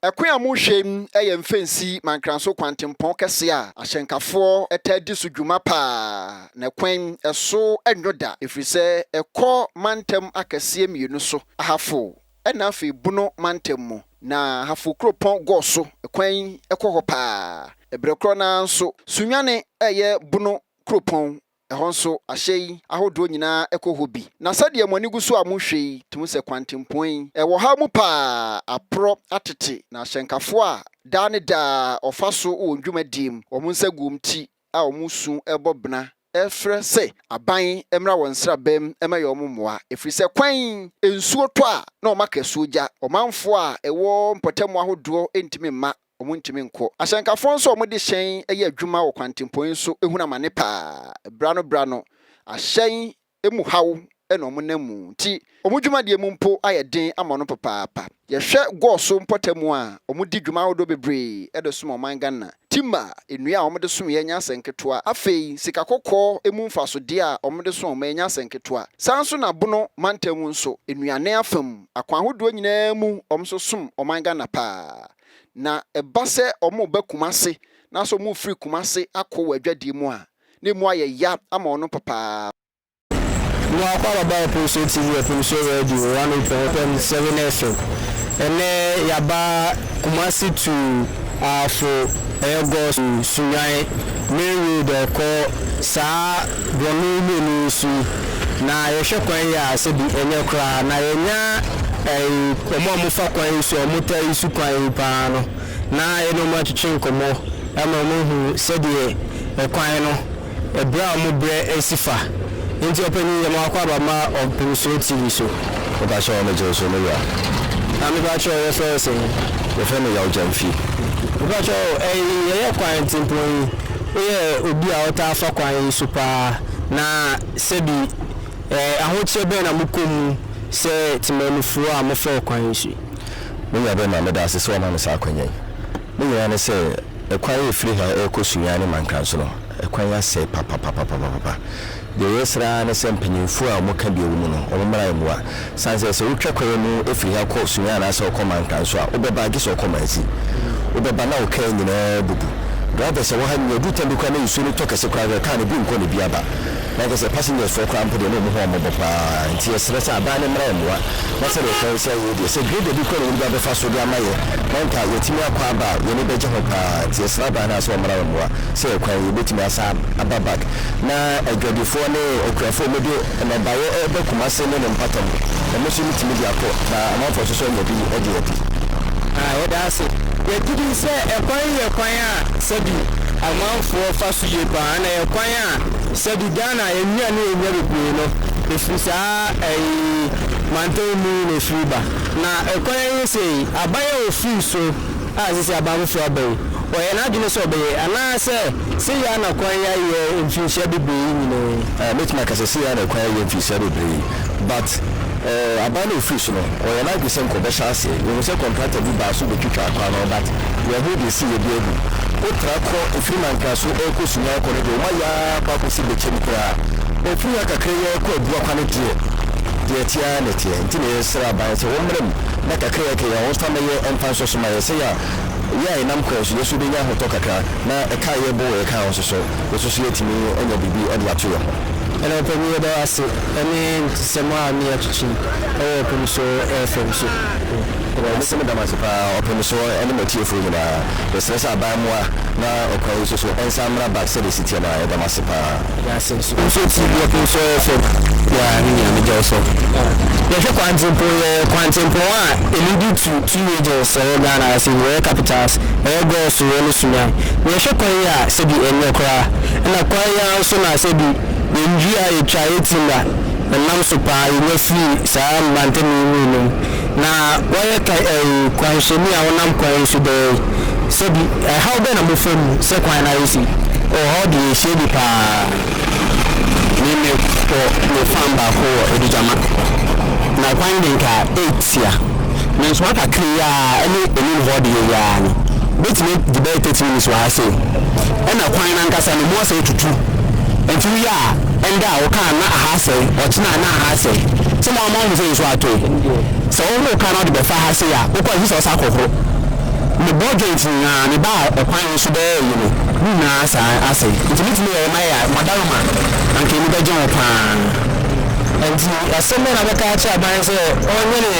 Ɛkwan a mohwɛ yi yɛ Mfɛnsi Mankranso kwantempɔn kɛse a ahyɛnkafoɔ taa di so dwuma paa, na kwan yi so nnwo da ɛfiri sɛ ɛkɔ mantam akɛseɛ mmienu so, Ahafo na afei Bono mantam mu. Na Ahafo kuropɔn Gɔso kwan yi kɔ hɔ paa. Ɛberɛ korɔ no ara nso, Sunyani yɛ Bono kuropɔn Ɛhɔ nso, ahyɛ yi ahodoɔ nyinaa kɔ hɔ bi. Na sɛdeɛ mo ani gu so a mohwɛ yi, tumi sɛ kwantempɔn yi, ɛwɔ haw mu paa, aporɔ atete, na ahyɛnkafoɔ a daa ne daa wɔfa so wɔ wɔn dwumadie mu, wɔn nsa gu wɔn ti a wɔresu rebɔ bena refrɛ sɛ aban mmra wɔn nsrabam mmɛyɛ wɔn mmoa, ɛfiri sɛ kwan yi, nsuo tɔ a na wɔaka asuo gya, ɔmanfoɔ a ɛwɔ mpɔtam ahodoɔ ntumi mma wɔntumi nkɔ. Ahyɛnkafoɔ nso a wɔde hyɛn yɛ adwuma wɔ kwantempɔn yi so hunu amane paa. Berɛ-ano-berɛ-ano, ahyɛn mu haw na wɔnam mu nti, wɔn dwumadie mu mpo ayɛ den ama wɔn papaapa. Yɛhwɛ Goaso mpɔtam a, wɔdi dwuma ahodoɔ bebree de som ɔman Ghana. Timber, nnua a wɔde som yɛ nyɛ asɛm ketewa. Afei, sika kɔkɔɔ mu mfasodeɛ a wɔde som ɔman nyɛ asɛm ketewa. Saa ara nso na Bono mantam mu nso, nnuane afa mu, akwan ahodoɔ nyinaa mu, wɔn nso som ɔman Ghana paa. Na ɛba sɛ wɔreba Kumase na sɛ wɔrefiri Kumase akɔ wɔ adwadie mu a, na ɛmu ayɛ ya ama wɔn papaapa. Mo akwaaba ba Ɔpemsuo TV Ɔpemsuo Radio 103.7 FM. Ɛnɛ yaba Kumasi to Ahafo ɛyɛ Gɔs Sunyani main road ɛkɔ saa Borɔno mmienu yi so yi na yɛhwɛ kwan yi a sɛbi ɛnyɛ koraa na yɛnya ɛyi wɔn a wɔfa kwan yi so a wɔtaa yi so kwan yi paa no na yɛne wɔn atwetwe nkɔmmɔ ama wɔn ahu sɛdeɛ ɛkwan no ɛbrɛ a wɔbrɛ asi fa. Nti ɔpanin yɛma wakɔ aba ma Ɔpemsuo TV so. Mepakyɛw megye wo so me wura. Na mepakyɛw yɛfrɛ wo sɛn? Yɛfrɛ me Yaw Gyamfi. Mepakyɛw ɛyi yɛyɛ kwan tempɔn yi woyɛ obi a wotaa fa kwan yi so paa na sɛbi ɛɛ ahokyerɛ bɛn na mokɔ mu sɛ temanmufoɔ a mofa ɔkwan yi so yi? Me nua bɛma meda ase sɛ wama me saa akwanya yi. Ne nyinaa ne sɛ ɛkwan a ɛfiri ha ɛrekɔ Sunyani Mankranso no ɛkwan yi asɛe papapapapapa. Deɛ yɛsrɛ ara ne sɛ mpanyinfoɔ a wɔka bi wɔ mu no, wɔn mmra mmoa. Sane sɛ, sɛ wotwa kwan mu firi ha kɔ Sunyani anaasɛ wokɔ Manka nso a, wobɛba gye sɛ wokɔ Mansi. Wobɛba na wo kaa nyinaa abubu. Drivers a ɛwɔ ha nyinaa, ɛduru tam bi koraa na nsuo no tɔ kɛse koraa a, kaa no ebi nkɔ na ebi aba. Na kyerɛ sɛ passengers foɔ koraa mpo deɛ na wɔn ho wɔn mmɔbɔ paa. Nti yɛsrɛ sɛ aban no mmra mmoa na sɛdeɛ kwan yi si ayɛ yi deɛ, sɛ grader bi koraa na wɔde ba abɛfa so de ama yɛ na nka yɛatumi akɔ aba a, yɛn ani bɛgye ho paa. Nti yɛsrɛ aban no ara sɛ wɔmmra mmoa sɛ kwan yi yɛbɛtumi asan aba back na adwadifoɔ ne akuafoɔ a wɔde nnɔbaeɛ reba Kumase ne ne mpɔtam no, wɔn nso tumi de akɔ na amanfoɔ nso so anya bi de adi. Ah, yɛda ase. Yɛgye di sɛ ɛkwan yi yɛ kwan a sɛbi amanfoɔ fa so yie paa, ɛna ɛyɛ kwan a sɛbi Ghana nnuane a yɛnya bebree no, ɛfiri saa ɛyi mantam mu yi na ɛfiri ba. Na ɛkwan yi sei, aban a ɔfiri so a seesei aban foforɔ aba yi, ɔyɛ n'adwene sɛ ɔbɛyɛ anaasɛ sei ara na kwan yi ayɛ mfinhyia bebree yi nyinaa yi? Eh, mɛtumi aka sɛ sei ara na kwan ayɛ mfinhyia bebree yi, but eh, aban no a ɔfiri so no, ɔyɛ n'adwene sɛ nka ɔbɛhyɛ aseɛ. Yɛhu sɛ contractor bi baa so bɛtwitwaa kwan no, but yɛnhu deɛ ɛsiiɛ biara bio. Wotra kɔ, ɛfiri Mankraso rekɔ Sunyani kɔ no deɛ, wɔayɛ ara kɔ akɔsi Bɛkyɛm koraa. Ɛfiri ha kakra yi ara kɔ Abuakwa no deɛ, deɛ ɛteɛ ara na ɛteɛ. Nti na yɛsrɛ aban sɛ wɔmmra mu na kakra yi a ɛka yi a, wɔmfa mmɛyɛ mfa nsɔ so ma yɛn, sɛdeɛ yɛ a yɛnam kwan so, yɛn nso yɛbɛnya ahotɔ kakra, na ɛka a yɛrebɔ wɔ yɛn kaa ho nso so, yɛn nso so yɛatumi anya biribi de ato yɛn ho. Ɛna ɔpanin yɛda wo ase ɛne nsɛm a ne yɛatwetwe ɛwɔ Ɔpemsoɔ FM so. Me nso meda mo ase paa Ɔpemsoɔ ɛne m'atiefoɔ nyinaa. Yɛsrɛ sɛ aban mmoa na ɔkwan yi nso so ɛnsan mmra back sɛdeɛ ɛsi teɛ no ara. Yɛda mo ase paa. Yɛda ase nso. Nso TV Ɔpemsoɔ FM. Yeah, me nua megye wo so. Yɛhwɛ kwantempɔn yɛ kwantempɔn a ɛlead to two regions ɛwɔ Ghana ha sei, ɛyɛ capitals, ɛyɛ Goaso ɛne Sunyani. Na yɛhwɛ kwan yi a sɛbi ɛnyɛ koraa. Ɛna kwan yi ara nso na sɛbi yɛn nnua a yɛtwa yɛ timber ɛnam so paa yɛnya firi saa mantam yi mu nom. Na woayɛ ka ɛyi kwanhyɛni a wonam kwan yi so daa yi, sɛbi ɛhaw bɛn na mofa mu sɛ kwan no ayɛ sei? Ɔhaw deɛ yɛhyia bi paa. Me me kɔ me farm baako wɔ Adugyama na kwan de nka ɛtia me nso ha kakra yi ara ɛne anim hɔ deɛ yi ara no bɛtumi de bɛyɛ 30 minutes wɔ ha sei ɛna kwan no ankasa no mu asɛe tutu nti woyɛ a ɛnda a wo kaa na aha asɛe ɔkyena a na aha asɛe sɛ mo ama wohu sɛ nsuo atɔ yi sɛ wohoro kaa na wode bɛfa ha sei a wokɔ a gye sɛ wosan kɔhoro. Me ball joint nyinaa me ba a ɛkwan no so bɛyɛ ayi no ne nyinaa saa asɛe nti metumi yɛ ma yɛ a madaroma anka ani bɛgye ho paa. Nti asɛm bɛn na wobɛka akyerɛ aban sɛ ɔnyɛ ne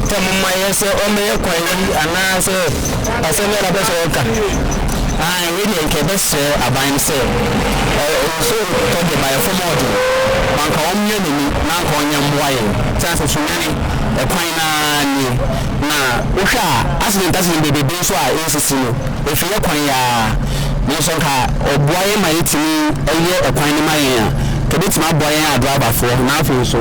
ntɛm mma yɛ sɛ ɔmmɛyɛ kwan yi anaa sɛ asɛm bɛn na wopɛ sɛ woka? Ae wei deɛ nka ɛbɛsrɛ aban no sɛ nsuo tɔ deɛ ba yɛ fam ɔɔden ma nka ɔmmea n'ani na anka ɔnyɛ mmoa yɛn sane sɛ Sunyani ɛkwan no ara nie na wohwɛ a accident accident bebrebe nso a ɛresisi no ɛfiri yɛ kwan yi ara nanso nka ɔboa yɛn ma yɛtumi yɛ ɛkwan no ma yɛn a nka ɛbɛtumi aboa yɛn adriverfoɔ na afei nso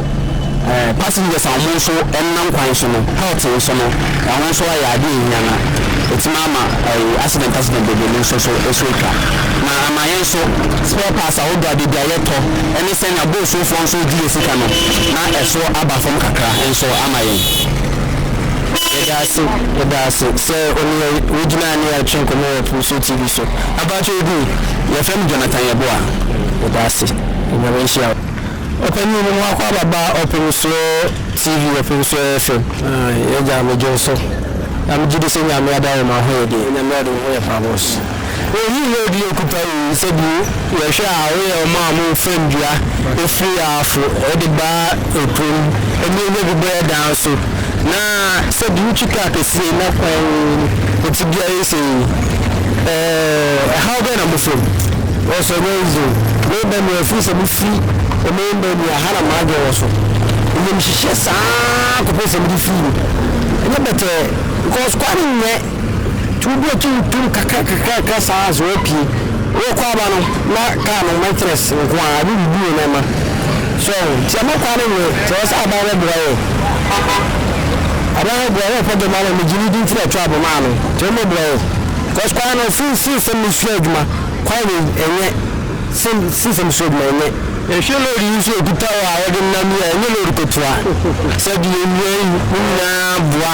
passengers a wɔn nso nam kwan so no health nso no ɛho nso ayɛ adeɛ a ɛhia na ɛtumi ama accident accident bebree no nso so so atwa na ama yɛn nso spare parts ahodoɔ a baabi a yɛtɔ ne sɛnea boosuofoɔ nso gye yɛ sika no na ɛso aba fam kakra nso ama yɛn. Yɛda ase, yɛda ase sɛ wo ne yɛn wogyina ne yɛn retwe nkɔmmɔ wɔ Pulso TV so. Apakyɛ wo din? Yɛfrɛ me Jonathan Yeboah. Yɛda ase. Nyame nhyira wo. Ɔpanyin mo akɔ aba ba Ɔpemsoɔ TV, Ɔpemsoɔ FM. Aye, yɛgya megye wo so. Na megye di sɛ Nyame adawoma ho yɛ deɛ. Nyame adom ho yɛ paa boss. Oyi road yi okuta yi sɛ bi yɛhwɛ a woyɛ ɔmo a ɔmo fa ndua efiri afo ɛde ba ekurom ɛne enya bi bɛyɛ dan so na sɛ bi wotwi kaa kɛseɛ na kwan eti bi ayɛ sɛ yi ɛɛ ɛhaw bɛn na mo fam. Ɔsɔ ɛnyɛ easy o me ba mi ɛfiri sɛ me firi ɔmo mba mi aha na m'adwene wɔ so ɛnyɛ me hyehyɛ saa kɔpɛ sɛ me de firi mu ɛnyɛ bɛtɛɛ because kwan no nyɛ. Nti wo breki wo tum kakra kakra kakra saa ara sɛ wapue. Wokɔ aba no na car no maintenance nko ara ebi bubu wo nneɛma. So ɔho nti ɛma kwan no nyɛ nti ɛwɔ sɛ aban bɛboa yɛ. Aban bɛboa yɛ wɔpɛ dɔm ama megye ne di nti na ɛto aba maa no nti wɔn bɛboa yɛ. Because kwan no firi since sɛ mesua adwuma kwan wei ɛnyɛ since sɛ mesua adwuma ɛnyɛ. Yɛhwɛ load yi nso a ɛkuta wo a wode nam yi a, ɛnyɛ load ketewa. Sɛdeɛ nnua yi ne nyinaa boa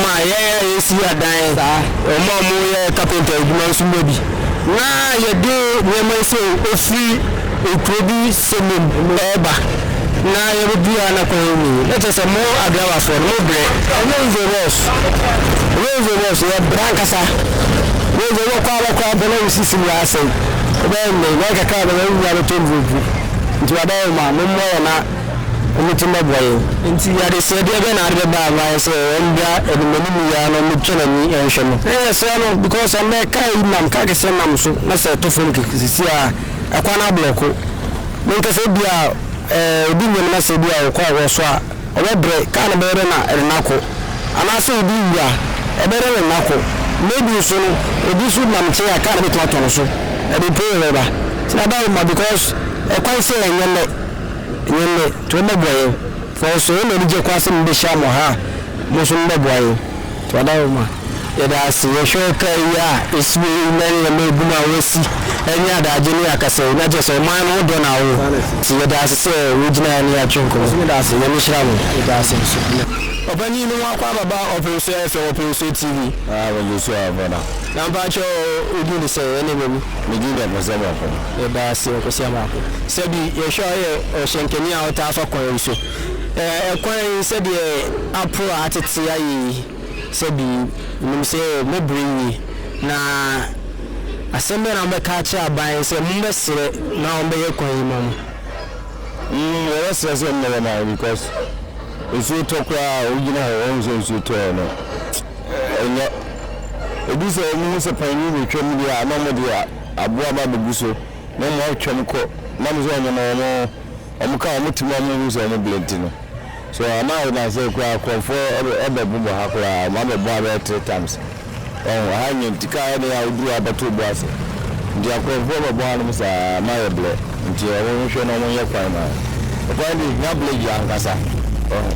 ma yɛn a yɛsi adan, wɔn a wɔyɛ carpenter adwuma nso nya bi. Na yɛde nneɛma yi sɛ ɛfiri nkuro bi sɛmim ɛreba na yɛbɛdu ha na kwan nni. Na kyerɛ sɛ mo adriverfoɔ no mobrɛ. Ɛnyɛ easy boss. Ɛnyɛ easy boss. Yɛbrɛ ankasa. Ɛnyɛ easy wobɛkɔ abɛkɔ abɛ na wo sisi nyinaa asɛe. Wobɛyɛ nnɛ yi, bɛyɛ kakra a bɛyɛ wo nua bɛtɔ mvurogu. Nti wada wo ma, mommɔ yɛn na wɔmɛtumi bɛboa yɛn. Nti adesrɛdeɛ bɛn na wode bɛba aban sɛ ɔmbra anim anim yi ara na ɔmɛtwa n'ani nhwɛ no? Ɛɛ yɛsrɛ no because ɛnnɛ car yi nam, car kɛseɛ nam so na sɛ ɛtɔ fam kɛkɛ seesei a ɛkwan no ablɔko. Menkasa ebia ɛɛ obi nyam na sɛ ebia ɔkɔ a ɔwɔ so a ɔbɛbrɛ, car no bɛyɛ dɛn na ɛde no akɔ? Anaasɛ obi wu a, ɛbɛyɛ dɛn na ɛde no akɔ? Maybe nso no, obi nso nam nkyɛn a car no bɛtumi atɔ no so, ɛde mpo bɛba. Nti na adaworoma because ɛkwan sɛ ɛnyɛ nnɛ, ɛnyɛ nnɛ, nti wɔmmɛboa yɛn. Because ɛyɛ me anigye koraa sɛ mebɛhyia mo ha a, mo nso mobɛboa yɛn. Nti adaworoma. Yɛda ase. Yɛhwɛ car yi a ɛsi hɔ yi na nneɛma ɛgu mu a wɔasi ɛnyɛ adagye ne akasa yi na kyerɛ sɛ ɔman no ho dɔ na awo. Nti yɛda ase sɛ wogyina ne yɛatwe nkɔmmɔ. Meda ase. Nyame nhyira mo. Yɛda ase nso. Ɔpanyin no wakɔ ababa Ɔpɛnsuo FM Ɔpɛnsuo TV. Ah megye so a brother. Na mpakyɛw wo din de sɛn ɛne baabi. Me din de Akwasi Amoako. Yɛda ase Akwasi Amoako. Sɛbi yɛhwɛ a woyɛ ɔhyɛnkani a wotaa fa kwan yi so. Ɛɛ ɛkwan yi sɛdeɛ aporo a atete ayɛ yi sɛbi menim sɛ mobrɛ yie na asɛm bɛn na mobɛka akyerɛ aban sɛ mommɛsrɛ na wɔmmɛyɛ kwan yi ma mo? Mm yɛbɛsrɛ sɛ wɔmmɛyɛ ma yɛn because nsuo tɔ koraa a wogyina hɔ wɔhu sɛ nsuo tɔɔ no ɛnyɛ ebi sɛ wɔn hu sɛ panyin bɛtwam deɛ a na wɔn de aboa ba bɛgu so na wɔn atwam kɔ na wɔn sɛ wɔn no wɔn wɔn ka wɔn ti mu a wɔn hu sɛ wɔn blɛ nti no so ama nansa koraa nkurɔfoɔ ɛbɛbobɔ ha koraa wɔn abɛbɔ abɛyɛ three times. Wahu, aha nyɛ nti kaa ɛne a woduru ha bɛto bo ase. Nti akorɔmfoɔ bɛbɔ hanom saa ma ayɛ blɛ. Nti ɔmo nhwɛ na ɔmo nyɛ kwan ma yɛn. Ɛkwan deɛ ehia blage ankasa. Wahu,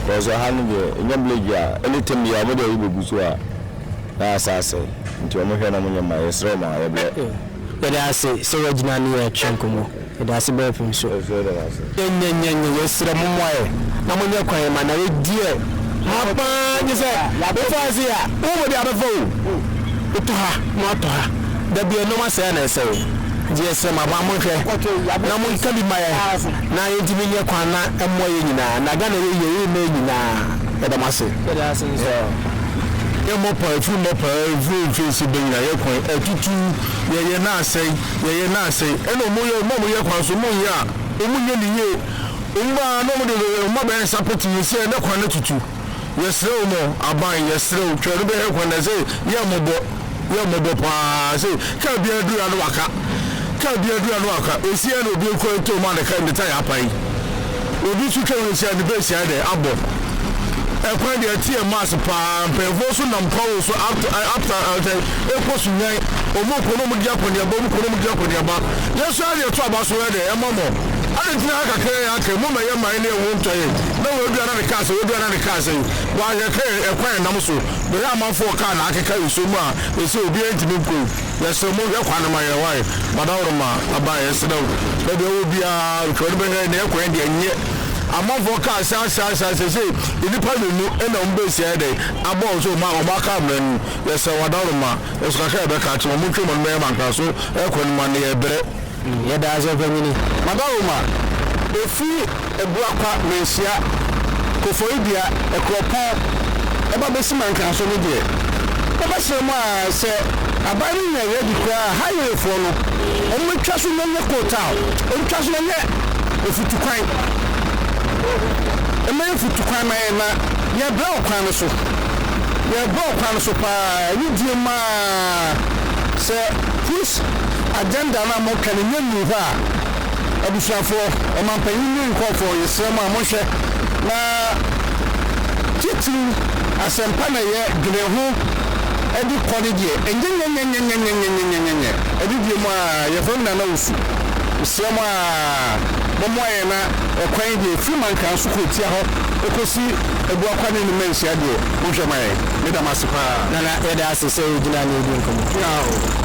cause ɛha no deɛ enya blage a anytime biara ɔmo de ayi bɛgu so a na asa asɛe. Nti ɔmo hwɛ na ɔmo nyɛ ma yɛn, yɛsrɛ ɔmo a, yɛbrɛ. Yɛda ase sɛ woagyina ne yɛn retwe nkɔmmɔ. Yɛda ase bɛyɛ pem so. Yɛsrɛ da mo ase. Nyɛnyɛnyɛnyɛ yɛsrɛ mo moa yɛ na mo nyɛ kwan ma na yɛ diɛ ha paa nye sɛ wo fa ase a wo ho baabi a bɛfa o wo tɔ ha na watɔ ha da bia nnoɔma sɛɛ na ɛsɛe nti yɛsrɛ mo aban mo nhwɛ na mo nka bi ma yɛ na yɛntumi nyɛ kwan na ɛmoa yɛ nyinaa na Ghana yɛ yie yɛ mma yɛ nyinaa yɛda mo ase. Yɛda ase nso. Yɛ mmɔ paa ɛfiri mmɔ paa ɛfiri mfeesi bɛ nyina yɛ kwan atutu yɛ yɛ na asɛe yɛ yɛ na asɛe ɛna ɔmo yɛ ɔmo a ɔmo yɛ kwan so ɔmo nyɛ a ɔmo nyɛ ne yie ɔmo ba na ɔmo de ɔmo abɛyɛ nsa pete yɛ si ɛnɛ kwan no tutu yɛ srɛ ɔmo aban yɛ srɛ o twɛ no bɛyɛ kwan na ɛsɛ yɛ mmɔbɔ yɛ mmɔbɔ paa sɛ kaa biara duru ano waka kaa biara duru ano waka esi ɛna obi ekɔ eto ɔmo a ne ka ne taya apae obi nso twɛ wɔn esi a ne bɛsi ayɛ dɛ abɔ ɛkwan deɛ ɛte yɛ mass paa mpanyinfoɔ nso nam kwan wɔ so after after ɛsɛ ekɔ so nyan ɔmo kɔ na ɔmo di akɔneaba ɔmo kɔ na ɔmo di akɔneaba yɛn nso ayɛ deɛ ɛto aba so yɛ dɛ ɛma mo adi ntina ha kakra yɛ aka mu ma yɛ man ne ɛho ntɔ yɛ na wɔadu ana ne kaa sɛ wɔadu ana ne kaa sɛ wɔahwɛ kɛ ɛkwan yɛn nam so bɛyɛ amanfoɔ kaa na akeka nsuo mu a ɛsɛ obiara ntumi nkɔ yɛsrɛ mo hwɛ kwan no ma yɛn wae madaworo ma aba yɛsrɛ wo baabi a wɔ biara nhwɛ no bɛhwɛ ne ɛkwan deɛ nyɛ amanfoɔ kaa saa saa saa sɛ sɛ nnipa mmienu ɛna wɔn bɛsi ayɛ dɛ abɔ nso ɔma ɔmo aka mmerɛ no yɛsrɛ wadaworo ma ɛso kakra yɛbɛka akyerɛ wɔn ntwe wɔn bɛyɛ mankra so ɛkwan no ma no yɛbrɛ. Yɛda ase ɔpanyini. Madaworo ɛfiri Abuakwa, Manhyia, Koforidua, Akuropɔn ɛba bɛsi Mankranso no deɛ, mɛbɛsrɛ mo a sɛ aban no nya ready koraa a, highway foɔ no, wɔmmɛtwa so na nyɛ coal tar, wɔntwa so na nyɛ mfutukwan, mmɛyɛ mfutukwan ma yɛn na yɛbrɛ wɔ kwan no so, yɛbrɛ wɔ kwan no so paa, ɛne die maa sɛ push agenda no a moka no nyɛ nnuru hɔ a, abusuafoɔ, ɔmanpanyin ne nkurɔfoɔ, yɛsrɛ mo a monhwɛ na titiriw asɛmpa na ɛyɛ dwene ho de kɔ no deɛ, ɛnyɛ nyɛnyɛnyɛnyɛnyɛnyɛnyɛnyɛ ɛde deɛ mu a yɛfrɛ no Nana Osu. Mesrɛ mo a mommoa yɛn na ɛkwan yi deɛ ɛfiri Mankranso kurotia hɔ ɛkɔsi Abuakwa ne ne Manhyia deɛ monhwɛ ma yɛn. Meda mo ase paa. Nana, yɛda ase sɛ wogyina ne yɛdi nkɔmmɔ.